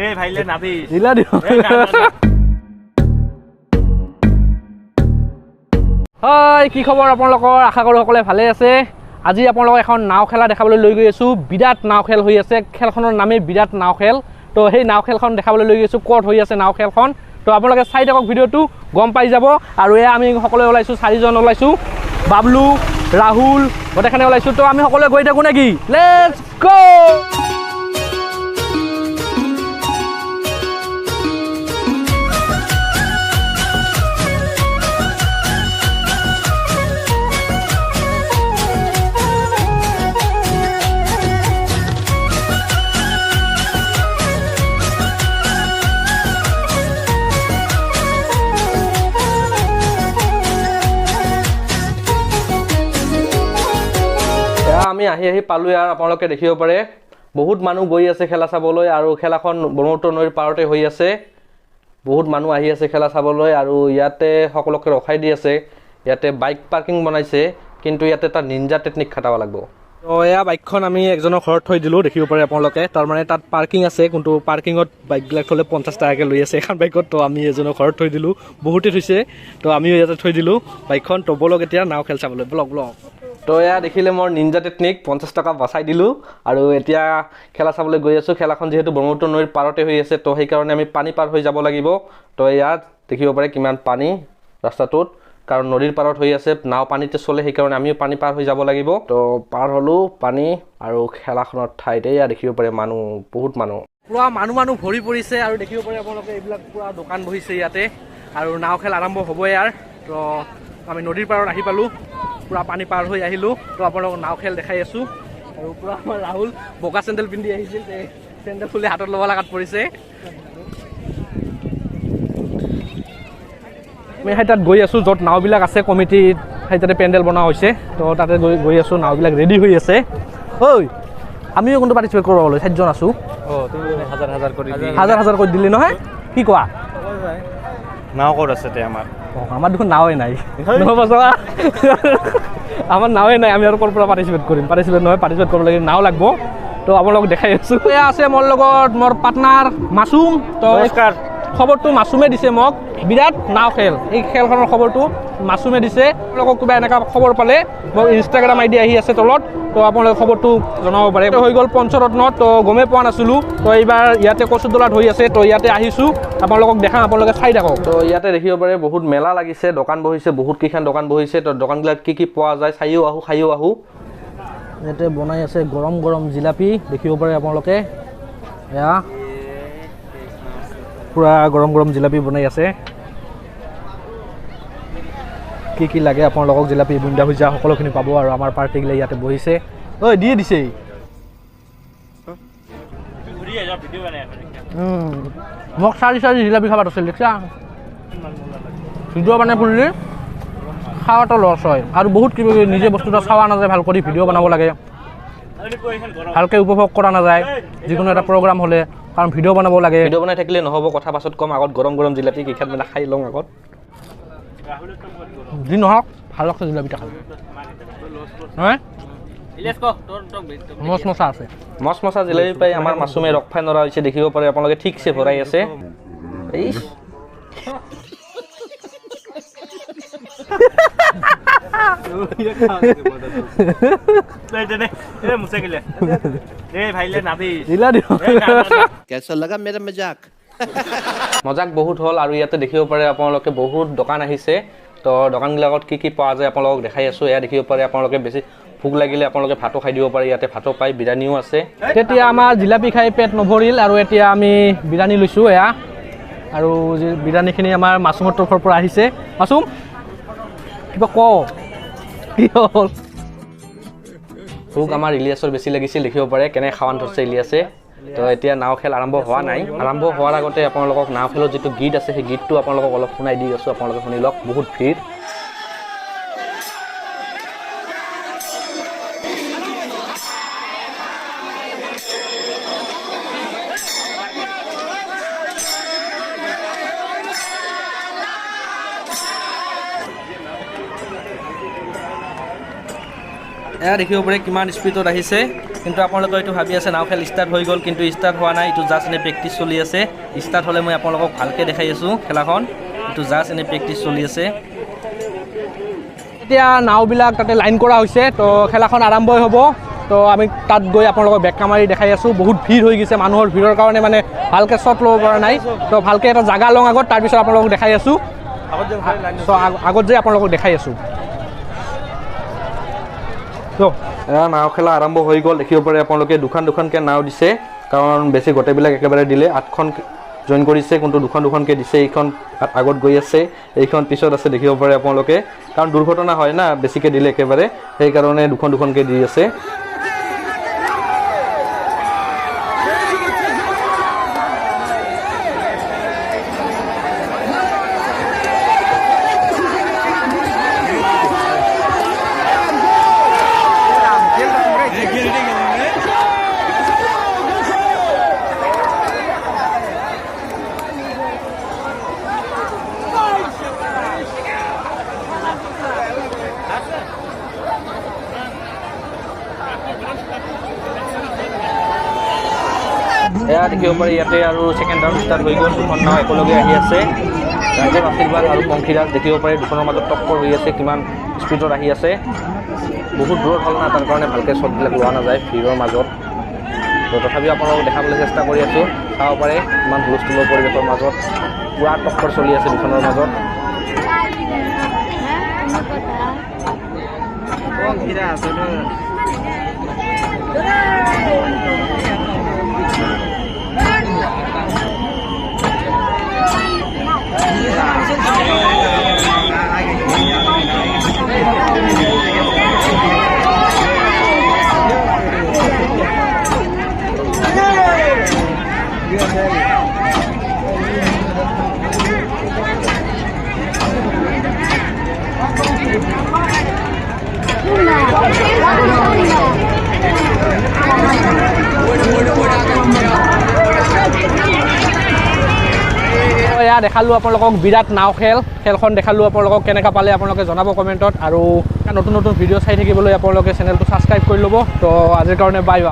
এই ভাইলে নাবি দিলা দিও। হয়, কি খবৰ আপোনালোকৰ? আশা কৰোঁ সকলোৱে ভালে আছে। আজি আপোনালোকক এখন নাও খেলা দেখাবলৈ লৈ গৈ আছোঁ। বিৰাট নাও খেল হৈ আছে, খেলখনৰ নামেই বিৰাট নাও খেল। তো সেই নাও খেলখন দেখাবলৈ লৈ গৈছোঁ, ক'ত হৈ আছে নাও খেলখন। তো আপোনালোকে চাই থাকক ভিডিঅ'টো, গম পাই যাব। আৰু এয়া আমি সকলোৱে ওলাইছোঁ, চাৰিজন ওলাইছোঁ, বাবলু, ৰাহুল, গোটেইখনে ওলাইছোঁ। তো আমি সকলোৱে গৈ থাকোঁ নেকি? Let's go. আমি আহি আহি পালোঁ ইয়াৰ, আপোনালোকে দেখিব পাৰে বহুত মানুহ গৈ আছে খেলা চাবলৈ। আৰু খেলাখন ব্ৰহ্মপুত্ৰ নৈৰ পাৰতে হৈ আছে। বহুত মানুহ আহি আছে খেলা চাবলৈ আৰু ইয়াতে সকলোকে ৰখাই দি আছে। ইয়াতে বাইক পাৰ্কিং বনাইছে, কিন্তু ইয়াতে এটা নিঞ্জা টেকনিক খাটাব লাগিব। তো এয়া বাইকখন আমি একজনৰ ঘৰত থৈ দিলোঁ, দেখিব পাৰে আপোনালোকে। তাৰমানে তাত পাৰ্কিং আছে, কিন্তু পাৰ্কিঙত বাইকবিলাক থ'লে 50 টকাকৈ লৈ আছে এখন বাইকত। তো আমি এজনৰ ঘৰত থৈ দিলোঁ, বহুতে থৈছে, তো আমিও ইয়াতে থৈ দিলোঁ বাইকখন। তো ব'লক এতিয়া নাও খেল চাবলৈ, বলক বলক। তো এয়া দেখিলে মোৰ নিঞ্জা টেকনিক, 50 টকা বচাই দিলোঁ। আৰু এতিয়া খেলা চাবলৈ গৈ আছোঁ। খেলাখন যিহেতু ব্ৰহ্মপুত্ৰ নৈৰ পাৰতে হৈ আছে, তো সেইকাৰণে আমি পানী পাৰ হৈ যাব লাগিব। তো ইয়াত দেখিব পাৰে কিমান পানী ৰাস্তাটোত, কাৰণ নদীৰ পাৰত হৈ আছে, নাও পানীতে চলে, সেইকাৰণে আমিও পানী পাৰ হৈ যাব লাগিব। তো পাৰ হ'লোঁ পানী আৰু খেলাখনৰ ঠাইতে এয়া দেখিব পাৰে মানুহ, বহুত মানুহ, পূৰা মানুহ মানুহ ভৰি পৰিছে। আৰু দেখিব পাৰে আপোনালোকে এইবিলাক পূৰা দোকান বহিছে ইয়াতে। আৰু নাও খেল আৰম্ভ হ'ব ইয়াৰ। তো আমি নদীৰ পাৰত আহি পালোঁ, পূৰা পানী পাৰ হৈ আহিলোঁ। তো আপোনালোকক নাও খেল দেখাই আছোঁ। আৰু পূৰা আমাৰ ৰাহুল বগা চেণ্ডেল পিন্ধি আহিছিল, চেণ্ডেল খুলি হাতত ল'ব লগাত পৰিছে। আমি সেই তাত গৈ আছোঁ য'ত নাওবিলাক আছে, কমিটিত সেই তাতে পেণ্ডেল বনোৱা হৈছে। তো তাতে গৈ গৈ আছোঁ, নাওবিলাক ৰেডি হৈ আছে। ঐ, আমিও কোনটো পাৰ্টিচিপেট কৰিব লাগিব, 4জন আছোঁ। হাজাৰ হাজাৰ কৰি দিলি নহয়, কি কোৱা? নাও ক'ত আছে তে আমাৰ? আমাৰ দেখোন নাওৱে নাই, নহ'ব চোৱা, আমাৰ নাওৱে নাই। আমি আৰু ক'ৰ পৰা পাৰ্টিচিপেট কৰিম? পাৰ্টিচিপেট নহয়, পাৰ্টিচিপেট কৰিব লাগে নাও লাগব। তো আপোনালোকক দেখাই আছোঁ। এয়া আছে মোৰ লগত মোৰ পাৰ্টনাৰ মাছুম। তো খবৰটো মাছুমে দিছে মোক, বিৰাট নাও খেল, এই খেলখনৰ খবৰটো মাছুমে দিছে। আপোনালোকক কিবা এনেকুৱা খবৰ পালে মোৰ ইনষ্টাগ্ৰাম আই ডি আহি আছে তলত, তো আপোনালোকে খবৰটো জনাব পাৰে। হৈ গ'ল পঞ্চৰত্ন, তো গমেই পোৱা নাছিলোঁ। তো এইবাৰ ইয়াতে কচুদলাত হৈ আছে, তো ইয়াতে আহিছোঁ, আপোনালোকক দেখাম, আপোনালোকে চাই থাকক। তো ইয়াতে দেখিব পাৰে বহুত মেলা লাগিছে, দোকান বহিছে, বহুত কেইখন দোকান বহিছে। তো দোকানবিলাক কি কি পোৱা যায় চাইও আহোঁ, খাইও আহোঁ। ইয়াতে বনাই আছে গৰম গৰম জিলাপি, দেখিব পাৰে আপোনালোকে। এয়া পূৰা গৰম গৰম জিলাপি বনাই আছে। কি কি লাগে আপোনালোকক, জিলাপি, বুন্দা ভুজা সকলোখিনি পাব। আৰু আমাৰ পাৰ্টিগিলা ইয়াতে বহিছে। ঐ, দিয়ে দিছে। মোক চাৰি চাৰি জিলাপি খাব আছিল, দেখিছা? ভিডিঅ' বনাই ফুৰিলে খোৱাটো লছ হয়। আৰু বহুত কিবা কিবি নিজে বস্তুটো চোৱা নাযায়, ভাল কৰি ভিডিঅ' বনাব লাগে, ভালকৈ উপভোগ কৰা নাযায় যিকোনো এটা প্ৰগ্ৰাম হ'লে, কাৰণ ভিডিঅ' বনাব লাগে। ভিডিঅ' বনাই থাকিলে নহ'ব, কথা পাছত ক'ম, আগত গৰম গৰম জিলাপি কেইখন মানে খাই লওঁ আগত। যি নহওক ভাল লাগছে জিলাপিটা খাই, নহয় মচমচা আছে। মচমচা জিলাপি পাই আমাৰ মাছুমে ৰখ ফাই নৰা হৈছে, দেখিব পাৰে আপোনালোকে, ঠিকছে ভৰাই আছে। এই মজাক বহুত হ'ল। আৰু ইয়াতে দেখিব পাৰে আপোনালোকে বহুত দোকান আহিছে। তো দোকানবিলাকত কি কি পোৱা যায় আপোনালোকক দেখাই আছোঁ। এয়া দেখিব পাৰে আপোনালোকে, বেছি ভোক লাগিলে আপোনালোকে ভাতো খাই দিব পাৰে, ইয়াতে ভাতো পায়, বিৰিয়ানীও আছে। তেতিয়া আমাৰ জিলাপি খাই পেট নভৰিল আৰু এতিয়া আমি বিৰিয়ানী লৈছোঁ। এয়া আৰু বিৰিয়ানীখিনি আমাৰ মাছুমৰ তৰফৰ পৰা আহিছে। মাছুম, কিবা ক, কি হ'ল? ভোক আমাৰ ইলিয়াছৰ বেছি লাগিছিল, দেখিব পাৰে কেনেকৈ খাৱান ধৰিছে ইলিয়াছে। তো এতিয়া নাও খেল আৰম্ভ হোৱা নাই। আৰম্ভ হোৱাৰ আগতে আপোনালোকক নাও খেলৰ যিটো গীত আছে, সেই গীতটো আপোনালোকক অলপ শুনাই দি আছোঁ, আপোনালোকে শুনি লওক। বহুত ভিৰ। এয়া দেখিব পাৰে কিমান স্পীডত আহিছে। কিন্তু আপোনালোকে এইটো ভাবি আছে নাও খেল ষ্টাৰ্ট হৈ গ'ল, কিন্তু ষ্টাৰ্ট হোৱা নাই। এইটো জাষ্ট এনেই প্ৰেক্টিচ চলি আছে। ষ্টাৰ্ট হ'লে মই আপোনালোকক ভালকৈ দেখাই আছোঁ খেলাখন। এইটো জাষ্ট এনেই প্ৰেক্টিচ চলি আছে। এতিয়া নাওবিলাক তাতে লাইন কৰা হৈছে, তো খেলাখন আৰম্ভই হ'ব। তো আমি তাত গৈ আপোনালোকক বেকা মাৰি দেখাই আছোঁ। বহুত ভিৰ হৈ গৈছে, মানুহৰ ভিৰৰ কাৰণে মানে ভালকৈ শ্বট ল'ব পৰা নাই। তো ভালকৈ এটা জাগা লওঁ আগত, তাৰপিছত আপোনালোকক দেখাই আছোঁ। আগত যাই আপোনালোকক দেখাই আছোঁ। তো নাও খেলা আৰম্ভ হৈ গ'ল। দেখিব পাৰে আপোনালোকে দুখন দুখনকৈ নাও দিছে, কাৰণ বেছি গোটেইবিলাক একেবাৰে দিলে 8খন জইন কৰিছে, কোনটো দুখন দুখনকৈ দিছে। এইখন আগত গৈ আছে, এইখন পিছত আছে, দেখিব পাৰে আপোনালোকে। কাৰণ দুৰ্ঘটনা হয় না বেছিকৈ দিলে একেবাৰে, সেইকাৰণে দুখন দুখনকৈ দি আছে। এয়া দেখিব পাৰি ইয়াতে আৰু ছেকেণ্ড ৰাউণ্ড ষ্টাৰ্ট হৈ গ'ল। দুখন নাও একেলগে আহি আছে, ৰাইজৰ আশীৰ্বাদ আৰু পংখীৰাজ। দেখিব পাৰি দুখনৰ মাজত টক্কৰ হৈ আছে, কিমান স্পীডত আহি আছে। বহুত দূৰত হ'ল না, তাৰ কাৰণে ভালকৈ শ্বটবিলাক লোৱা নাযায় ভিৰৰ মাজত। তো তথাপিও আপোনালোকক দেখাবলৈ চেষ্টা কৰি আছোঁ। চাব পাৰে ইমান হুলস্থুলৰ পৰিৱেশৰ মাজত পূৰা টক্কৰ চলি আছে দুখনৰ মাজত। এয়া দেখালোঁ আপোনালোকক বিৰাট নাও খেল, খেলখন দেখালোঁ আপোনালোকক। কেনেকুৱা পালে আপোনালোকে জনাব কমেণ্টত, আৰু নতুন নতুন ভিডিঅ' চাই থাকিবলৈ আপোনালোকে চেনেলটো ছাবস্ক্ৰাইব কৰি ল'ব। তো আজিৰ কাৰণে বাই বাই।